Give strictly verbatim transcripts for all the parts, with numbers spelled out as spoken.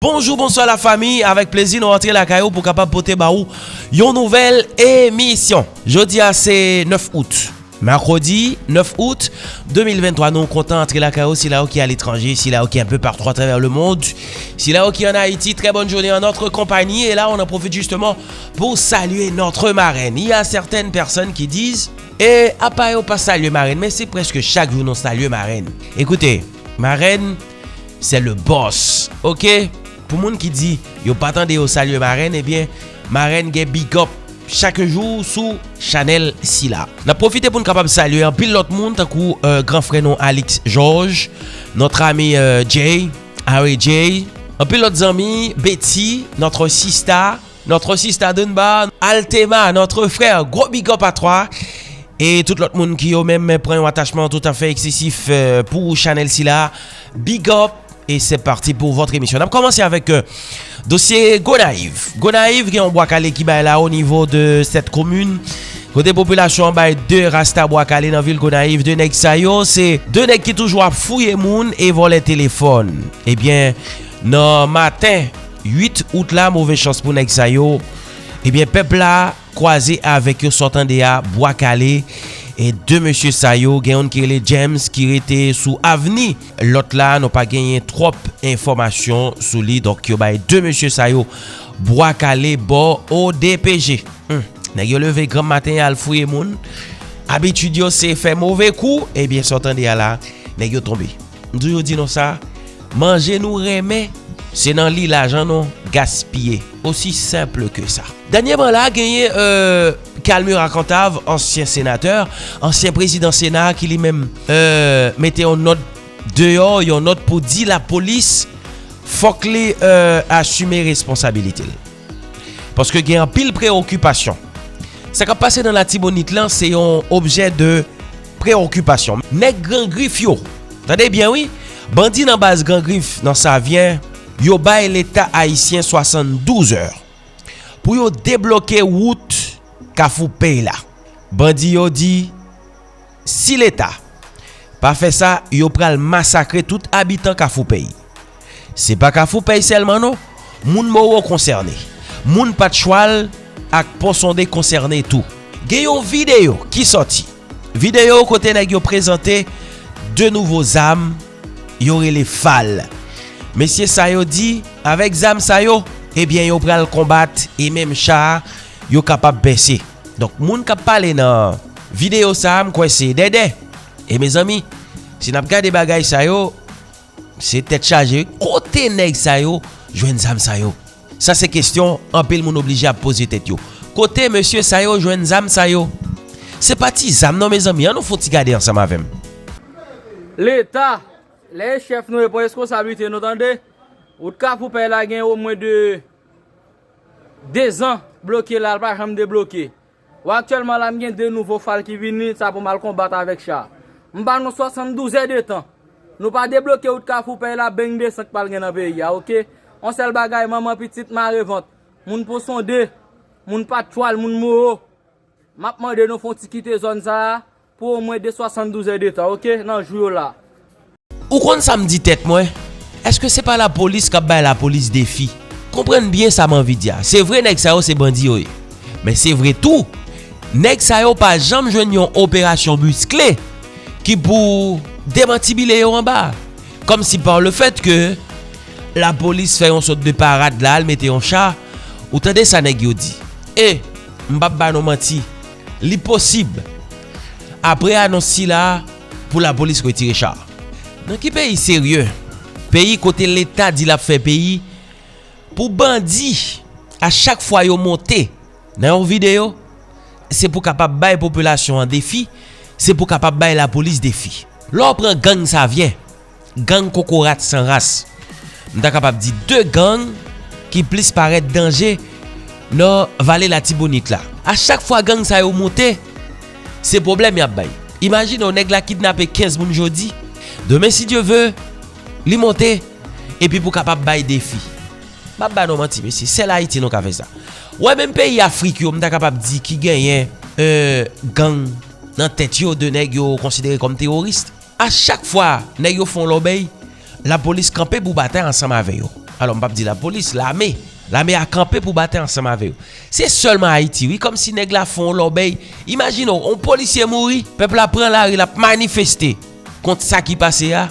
Bonjou, bonswa lafanmi, avèk plezi nou rantre lakay ou pou kapab pote ba ou yon nouvèl emisyon. Jodi a se nèf out, mèkredi nèf out de mil venntwa, nou kontan antre lakay ou, sila yo ki aletranje, sila yo ki un peu partout à travers le monde, sila yo ki an Ayiti, très bonne journée en notre compagnie, et là on en profite justement pour saluer notre marraine. Il y a certaines personnes qui disent, e apa yo pa salye marèn, men se prèske chak jou nou salye marèn. Écoutez, marèn, c'est le boss, ok? Pou moun ki di yo pa tande yo salye marèn, ebyen, marèn gen big up chak jou sou chanèl sila. N ap pwofite pou n kapab salye anpil lòt moun, tankou euh, gran frè nou Alix Georges, notre ami euh, Jay, Harry Jay, anpil lòt zanmi, Betty, notre sista, notre sista Dunbar, Altema, notre frère, gwo big up à toi. E tout lòt moun ki yo menm pran yon atachman toutafè eksesif euh, pou chanèl sila. Big up. Et c'est parti pour votre émission. N ap kòmanse avèk euh, dosye Gonayiv. Gonayiv gen yon bwa kale ki bay la o nivo de sèt komin. Kote popilasyon an bay de rasta bwa kale nan vil Gonayiv. De nèg sa yo, se de nèg ki toujou ap fouye moun e vòlè telefòn. Ebyen, nan maten uit out la, move chans pou nèg sa yo, ebyen, pèp la kwaze avèk yo, sa w tande a, bwa kale. E de mesye sa yo, gen youn ki rele James, ki rete sou avni. Lòt la, nou pa genyen twòp enfòmasyon sou li. Donk, yo bay de mesye sa yo bwa kale bò O D P G. Hmm. Nèg yo leve granm maten, y al fouye moun. Abitid yo se fè move kou. Ebyen, sa w tande a la, nèg yo tonbe. M toujou di nou sa, manje nou renmen, se nan li lajan nou gaspiye. Aussi simple que ça. Dènyèman la, genyen euh, Calmur Akantav, ansyen senatè, ansyen prezidan Sena, ki li menm euh, mete yon nòt deyò, yon nòt pou di lapolis fòk li euh, asime responsabilite l. Paske gen anpil preyokipasyon. Sa k ap pase nan Latibonit lan, se yon objè de preyokipasyon. Nèg Gran Grif yo, tande byen wi, bandi nan baz Gran Grif nan Savyen, yo bay Leta ayisyen swasanndouz è pou yo debloke wout Kafou Pèy la. Bandi yo di, si Leta pa fè sa, yo pral masakre tout abitan Kafou Pèy. Se pa Kafou Pèy sèlman non, moun Moro konsène, moun Patchwal ak Pon Sonde konsène tou. Gen yon videyo ki sòti. Videyo kote nèg yo prezante de nouvo zam, yo rele fal. Mesye sa yo di, avèk zam sa yo, ebyen yo pral konbat e menm cha a, yo kapab bese. Donk, moun k ap pale nan videyo sa a, m kwè se Dèdè. E mezanmi, si n ap gade bagay sa yo, se tèt chaje wi. Kote nèg sa yo jwenn zam sa yo? Sa se kesyon anpil moun oblije ap poze tèt yo. Kote mesye sa yo jwenn zam sa yo? Se pa ti zam non, mezanmi, ann nou fè yon ti gade ansanm avè m. Leta, lè e chèf nou e pran reskonsablite nou, tande. Wout Kafou Pèy la gen omwen de dezan bloke la, l pa janm debloke. Wè aktyèlman la, m gen de nouvo fal ki vini, sa pou m al konbat avèk cha. M ba nou swasanndouz è de tan. Nou pa debloke wout Kafou Pèy la, beng de san k pral gen nan peyi a, oke? Yon sèl bagay, manman pitit mare vant. Moun Pon Sonde, moun Patchwal, moun Moro. M ap mande nou fè yon ti kite zòn sa a pou omwen de swasanndouz è de tan, oke? Nan jou yo la. Ou konn sa m di tèt mwen? Èske se pa lapolis k ap bay lapolis defi? Konprann byen sa m anvi di a. Se vre nèg sa yo se bandi yo ye. Men se vre tou, nèg sa yo pa janm jwenn yon operasyon miskle ki pou demantibile yo anba. Kòmsi par le fait que lapolis fè yon sòt de parad la, l mete yon cha, ou tande sa nèg yo di. E, m p ap ba nou manti, li posib, apre anons sila, pou lapolis retire cha. Nan ki peyi serye? Peyi kote Leta di l ap fè peyi, pou bandi, a chak fwa yo monte nan yon videyo, se pou kapab bay popilasyon an defi, se pou kapab bay lapolis defi. Lè w pran gang Savyen, gang Kokorat san ras, m ta kapab di de gang ki plis parèt danje nan Vale Latibonit la. A chak fwa gang sa yo monte, se pwoblèm y ap bay. Imajine w, nèg la kidnape kenz moun jodi, demen, si Dye ve, li monte, epi pou kapab bay defi. M ap ba nou manti, mesye, sèl Ayiti nou ka fè sa. W wè menm peyi Afrik yo, m ta kapab di ki genyen euh, gang nan tèt yo, de nèg yo konsidere kòm teworis. A chak fwa nèg yo fè yon lòbèy, lapolis kanpe pou batay ansanm avè yo. Alò, m p ap di lapolis, lame. Lame a kanpe pou batay ansanm avè yo. Se sèlman Ayiti, wi, kòmsi nèg la fè yon lòbèy. Imajine w, yon polisye mouri, pèp la pran lari, l ap manifeste kont sa ki pase a.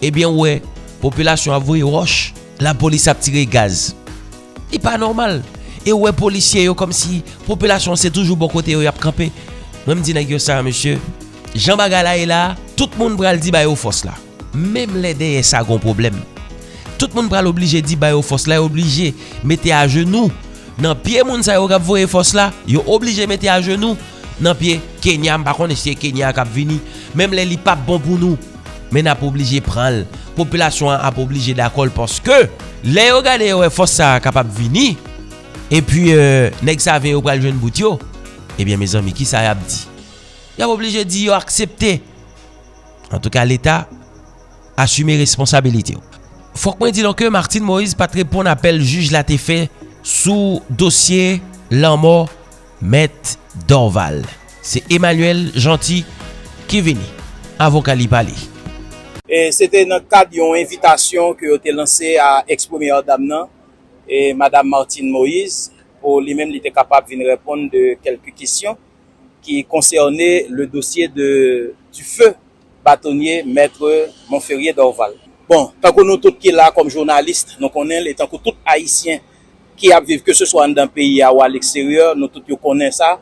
Ebyen, ou wè, popilasyon ap voye wòch, lapolis ap tire gaz. Li pa nòmal. E ou wè polisye yo kòmsi popilasyon se toujou bò kote yo y ap kanpe. Mwen m di nèg yo sa, mesye, jan bagay la ye la, tout moun pral di ba yo fòs la. Menm lè dèyè sa gon pwoblèm, tout moun pral oblije di ba yo fòs la, yo oblije mete ajenou nan pye moun sa yo k ap voye fòs la, yo oblije mete ajenou nan pye Kenya, m pa konnen si se Kenya k ap vini, menm lè li p ap bon pou nou, men n ap oblije pran l. Popilasyon an ap oblije dakò l, paske lè yo gade yo wè fòs sa a kapab vini, epi, euh, nèg sa vyen yo pral jwenn bout yo, ebyen, mezanmi, kisa y ap di? Y ap oblije di yo aksepte. Antouka, Leta, asime responsabilite w. Fòk mwen di nou ke Martine Moïse pa t reponn apèl jij la te fè sou dosye lanmò Mèt Dorval. Se Emmanuel Jeanty ki vini. Avoka li pale. E se te nan kad yon envitasyon ke yo te lanse a ex premyè dam nan, e Madam Martine Moïse, pou li menm li te kapab vin reponn de kèlke kesyon ki konsène le dosye de, du feu bâtonnier Maître Monferrier Dorval. Bon, tankou nou tout ki la kòm jounalis, nou konnen l, e tankou tout Ayisyen ki ap viv, ke se swa anndan peyi a ou a leksteryè, nou tout yo konnen sa,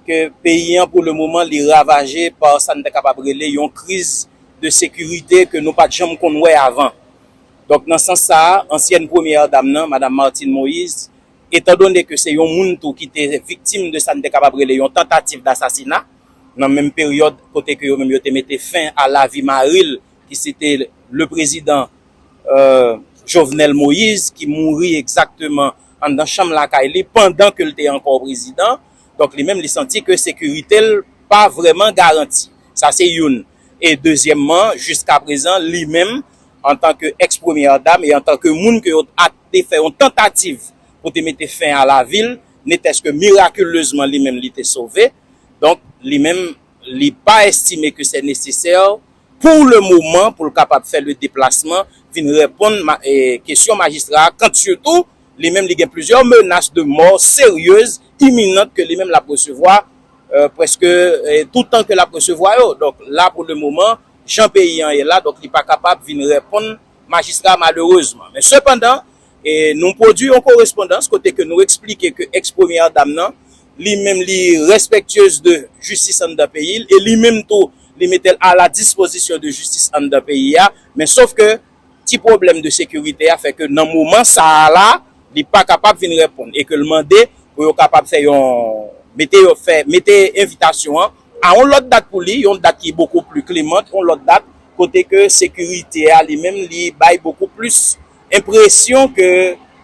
ke peyi an pou le moman li ravaje pa sa n ta kapab rele yon kriz de sekirite ke nou pa t janm konn wè avan. Donk, nan sans sa a, ansyèn premyè dam nan, Madam Martine Moïse, etandone ke se yon moun tou ki te viktim de sa n te kapab rele yon tantativ dasasina, nan menm peryòd kote ke yo menm yo te mete fen a lavi mari l, ki se te le prezidan, euh, Jovenel Moïse, ki mouri egzakteman anndan chanm lakay li pandan ke l te ankò prezidan. Donk, li menm, li santi ke sekirite l pa vrèman garanti. Sa se youn. E dezyèmman, jiskaprezan, li menm, antanke ex premyè dam e antanke moun ke yo a te fè yon tantativ pou te mete fen a lavi l, netèske mirakilezman li menm li te sove. Donk, li menm, li pa estime ke se nesesè pou le moman pou l kapab fè le deplasman, vin reponn ma, e, kesyon majistra a, kant sitou li menm li gen plizyè menas de mò seryez, iminant ke li menm l ap resevwa, e, prèske, e, toutan ke l ap resevwa yo. Donk, la pou le moman, jan peyi an ye la, donk li pa kapab vin reponn majistra malerezman. Men sepandan, e, nou pwodui yon korespondans kote ke nou eksplike ke ex premyè dam nan, li menm li respektyez de jistis anndan peyi l, e li menm tou, li mete l a la dispozisyon de jistis anndan peyi a, men sof ke ti pwoblèm de sekirite a fè ke nan moman sa a la, li pa kapab vin reponn e ke l mande pou yo kapab fè yon, mete yo fè, mete envitasyon an a yon lòt dat pou li, yon dat ki bokou pli klemant, yon lòt dat kote ke sekirite a li menm li bay bokou plis enpresyon ke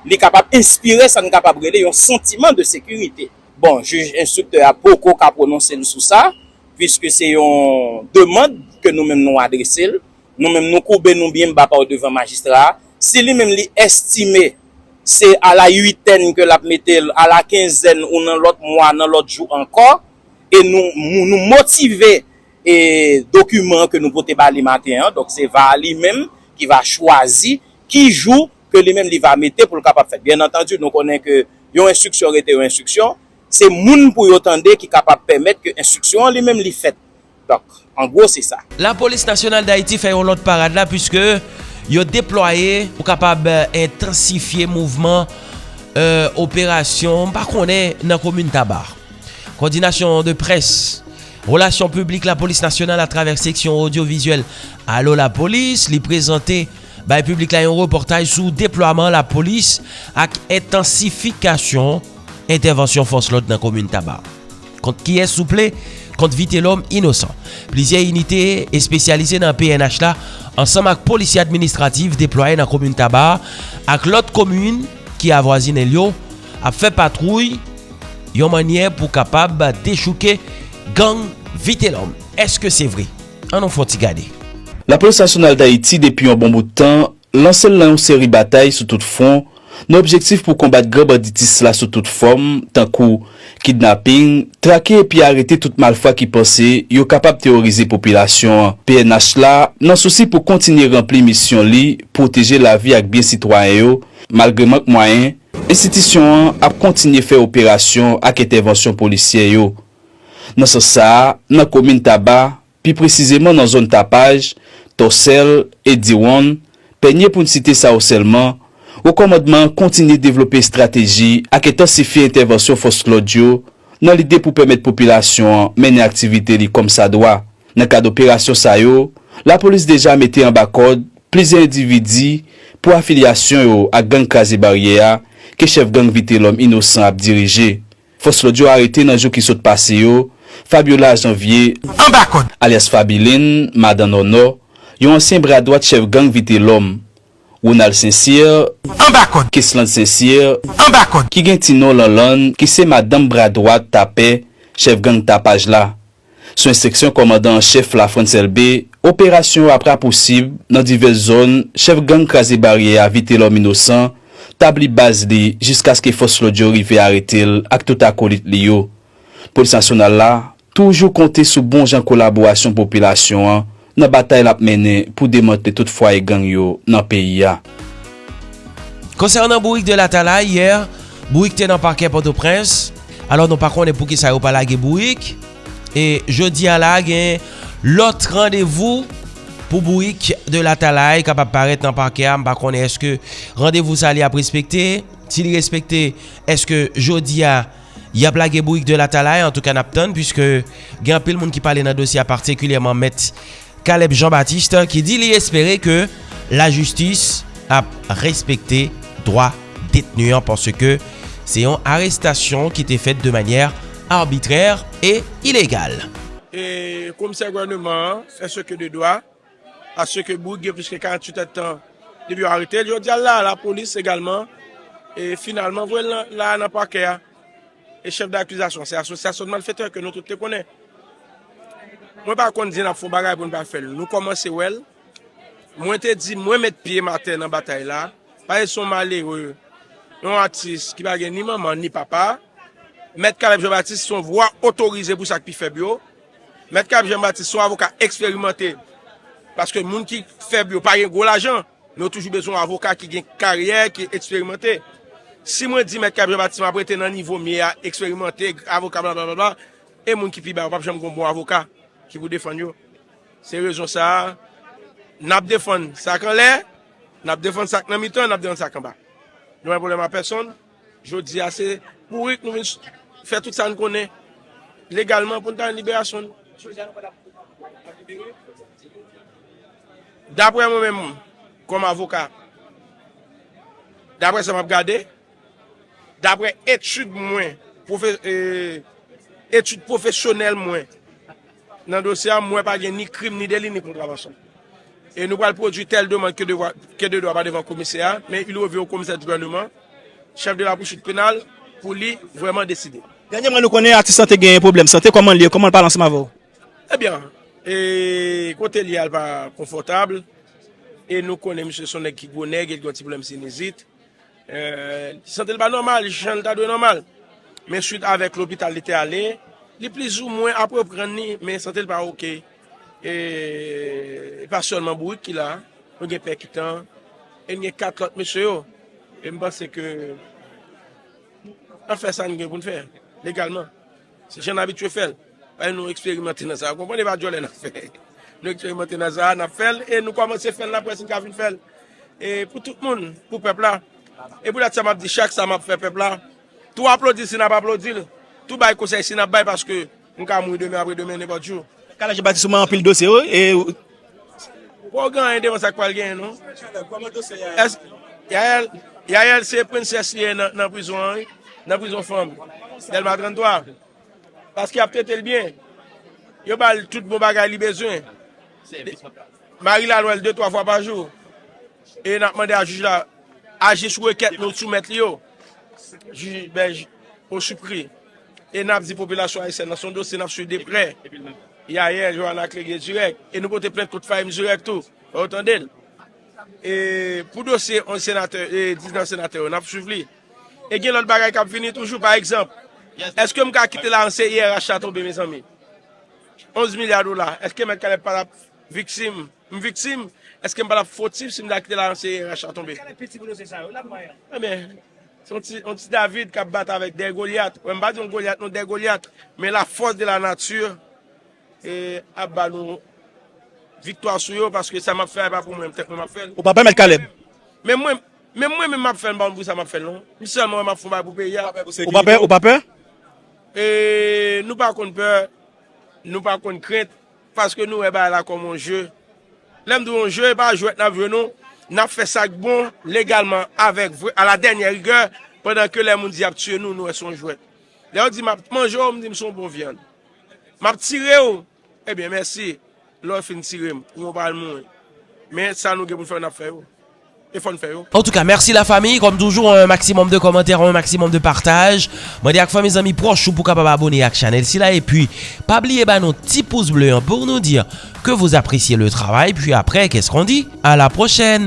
li kapab enspire sa n kapab rele yon santiman de sekirite. Bon, jij enstriktè a poko ka pwononse l sou sa, piske se yon demann ke nou menm nou adrese l. Nou menm nou koube nou byen ba pa w devan majistra a. Si li menm li estime se a la uitèn ke l ap mete l, a la kenzèn ou nan lòt mwa, nan lòt jou ankò, e nou, nou, nou motive e dokiman ke nou pote ba li maten an, donk se va li menm ki va chwazi ki jou ke li menm li va mete pou l kapab fèt. Byen antandi, nou konnen ke yon enstriksyon rete yon enstriksyon, se moun pou yo tande ki kapab pèmèt ke enstriksyon an li menm li fèt. Donk, an gwo, se sa. Lapolis Nasyonal Dayiti fè yon lòt parad la, piske yo deplwaye pou kapab entansifye mouvman, e, operasyon, m pa konnen, nan komin Taba. Kòdinasyon de près, relasyon piblik Lapolis Nasyonal atravè seksyon odyovizyèl Alo Lapolis, li prezante bay piblik la yon repòtaj sou deplwaman lapolis ak entansifikasyon entèvansyon fòs lòd nan komin Taba. Kont kiyès, souple? Kont Vitelhomme Innocent. Plizyè inite espesyalize nan P N H la, ansanm ak polisye administratif deplwaye nan komin Taba ak lòt komin ki avwazinen l yo, ap fè patwouy yon mannyè pou kapab dechouke gang Vitelhomme. Èske se vre? Ann nou fè yon ti gade. Lapolis Nasyonal Dayiti, depi yon bon bout tan, lanse l nan yon seri batay sou tout fwon, nan objektif pou konbat gran banditis la sou tout fòm, tankou kidnaping, trake epi arete tout malfwa ki panse yo kapab teworize popilasyon an. P N H la, nan sousi pou kontinye ranpli misyon li, pwoteje lavi ak byen sitwayen yo, Malgre mank mwayen, enstitisyon an ap kontinye fè operasyon ak entèvansyon polisyè yo. Nan sans sa a, nan komin Taba, pi presizeman nan zòn Tapaj, Tòsèl, Ediwonn, Pènye pou n site sa yo sèlman, wo kòmandman an kontinye devlope estrateji ak entansifye entèvansyon fòs lòd yo nan lide pou pèmèt popilasyon an mennen aktivite li kòmsadwa. Nan kad operasyon sa yo, lapolis deja mete anba kòd plizyè endividi pou afilyasyon yo ak gang Kraze Baryè a ke chèf gang Vitelòm Inosan ap dirije. Fòs lòd yo arete nan jou ki sot pase yo Fabiola Janvier, anba kòd, alyas Fabilin, madan Nònò, yon ansyen bra dwat chèf gang Vitelòm, Ronald Sensyè, anba kòd, Kesland Sensyè, anba kòd, ki gen ti non Lanlann, ki se madanm bra dwat Tapè, chèf gang Tapaj la. Sou enstriksyon kòmandan an chèf la, Frantz Elbé, operasyon yo ap rapousib nan divès zòn chèf gang Kraze Baryè a Vitelòm Inosan tabli baz li jiskaske fòs lòd yo rive arete l ak tout akolit li yo. Polis nasyonal la toujou konte sou bon jan kolaborasyon popilasyon an nan batay l ap mennen pou demantle tout fwaye gang yo nan peyi a. Konsènan bourik de Latalay, yè, bourik te nan pakè Pòtoprens. Alò, nou pa konnen poukisa yo pa lage bourik. E jodi a la, gen lòt randevou pou bourik de Latalay kapab parèt nan pakè a. M pa konnen èske randevou sa li ap respekte. Si li respekte, èske jodi a, y ap lage bourik de Latalay? Antouka, n ap tann, piske gen anpil moun ki pale nan dosye a, patikilyèman mèt Caleb Jean-Baptiste, ki di li espere ke lajistis ap respekte dwa detni an, paske se yon arestasyon ki te fèt de manyè arbitrè e ilegal. E komisè gouvènman an fè ce que de droit, paske bourik gen plis ke karanntuit èdtan depi yo arete l. Jodi a la, lapolis egalman, e finalman voye l nan, la nan pakè a. E chèf dakizasyon, se asosyasyon de malfetè ke nou tout te konnen. Mwen pa konn di n ap fè yon bagay pou n pa fè l. Nou kòmanse wè l. Mwen te di, mwen met pye m atè nan batay la. Paske se yon malere, yon atis ki pa gen ni manman ni papa. Mèt Caleb Jean-Baptiste se yon vwa otorize pou sa k pi fèb yo. Mèt Caleb Jean-Baptiste se yon avoka eksperimante. Paske moun ki fèb yo pa gen gwo lajan. Men yo toujou bezwen yon avoka ki gen karyè, ki eksperimante. Si mwen di Mèt Caleb Jean-Baptiste m ap rete nan nivo m ye a, eksperimante, avoka blablabla, e moun ki pi ba yo p ap janm gen yon bon avoka ki pou defann yo. Se rezon sa a, n ap defann sa k anlè, n ap defann sa k nan mitan, n ap defann sa k anba. Nou pa gen pwoblèm a pèsonn. Jodi a, se bourik nou vin s-, fè tout sa n konnen legalman pou n ta jwenn liberasyon n. Daprè mwen menm, kòm avoka, daprè sa m ap gade, daprè etid mwen, pwofe-, e, etid pwofesyonèl mwen, nan dosye a, m wè pa gen ni krim, ni deli, ni kontravansyon. E nou pral pwodui tèl demann ke devwa-, ke de dwa pa devan komisè a, men il revient au commissaire du gouvernement, chef de la poursuite pénale, pou li vrèman deside. Dènyèman, nou konnen atis lan te gen pwoblèm sante, kòman l ye, kòman l pale ansanm avè w? Ebyen, e, kote l ye a, l pa konfòtab, e nou konnen misye se yon nèg ki gwo nèg, e l gen yon ti pwoblèm sinizit. Eh, li santi l pa nòmal, jan l ta dwe nòmal. Men swit avèk lopital li te ale, li plizoumwen ap reprann li, men santi l pa oke. E, e pa sèlman bourik ki la, nou gen pèkitan, e n gen kat lòt mesye yo. E m panse ke n ap fè sa n gen pou n fè, legalman. Se jan n abitye fè l. Paske nou eksperimante nan sa. Ou konprann, e pa djòlè n ap fè. Nou eksperimante nan sa, n ap fè l, e nou kòmanse fè l, n ap wè si n ka fin fè l. E pou tout moun, pou pèp la. E pou dat sa m ap di, chak sa m ap fè pèp la, tou aplodi si n ap aplodi l, tou bay konsèy si n ap bay, paske m ka mouri demen, apre demen, nenpòt jou. Kalaj Batis, ou anpil dosye, wi, e Bon, gen anyen devan sa k pral genyen, non. Èske Yael, Yael se prensès li ye nan, nan prizon an, wi. Nan prizon fanm. Dèlma trannntwa. Paske y ap trete l byen. Yo ba l tout bon bagay li bezwen. Marilyn wè l de, twa fwa pa jou. E n ap mande a jij la, aji sou rekèt nou soumèt li yo. Jij Bèj Osupri. E n ap di popilasyon ayisyèn nan, se yon dosye n ap swiv de prè. Yael, Johanna Cléguier dirèk. E nou pote plent kont Fahim dirèk tou. Fò yo tande l. E pou dosye onz senatè, e diznèf senatè yo, n ap swiv li. E gen lòt bagay k ap vini toujou, pa egzanp. Èske m ka kite la, se I R H la tonbe, mezanmi? Onz milya dola. Èske Mèt Caleb pa t ap viktim? M viktim. Èske m pa t ap fotif si m ta kite la se racha tonbe? Ebyen, se yon ti, yon ti David k ap bat avèk de Golyat. Mwen, m pa di yon Golyat, non, de Golyat. Men la force de la nature e, ap ba nou viktwa sou yo, paske sa m ap fè a pa pou mwen, tèt mwen m ap fè l. Ou pa pè, Mèt Kalèb? Men mwen, men mwen menm m ap fè l, m pa konn pou sa m ap fè l, non. M sèlman wè m ap fè yon bagay pou peyi a. Ou pa pè, ou pa pè? E, nou pa konn pè, nou pa konn krent, paske nou wè bagay la kòm yon je. Lè m di w yon je, e pa jwèt n ap jwe, non. N ap fè sa k bon, legalman, avèk vrè, à la dernière rigueur, pandan ke lè moun di y ap tiye nou, nou wè se yon jwèt. Lè yo di m ap manje w, m di m se yon bon vyann. M ap tire w, ebyen, mèsi. Lè w fin tire m, ou pral mouri. Men sa nou gen pou n fè, n ap fè yo. E fò n fè yo. En tout cas, merci la famille. Comme toujours, un maximum de commentaires, un maximum de partage. Mwen di ak fanmi, zanmi pwòch ou pou kapab abone ak chanèl sila. Epi, pa bliye ba nou ti pous ble an pou nou di ke vous appréciez le travail. Puis après, qu'est-ce qu'on dit? À la prochaine.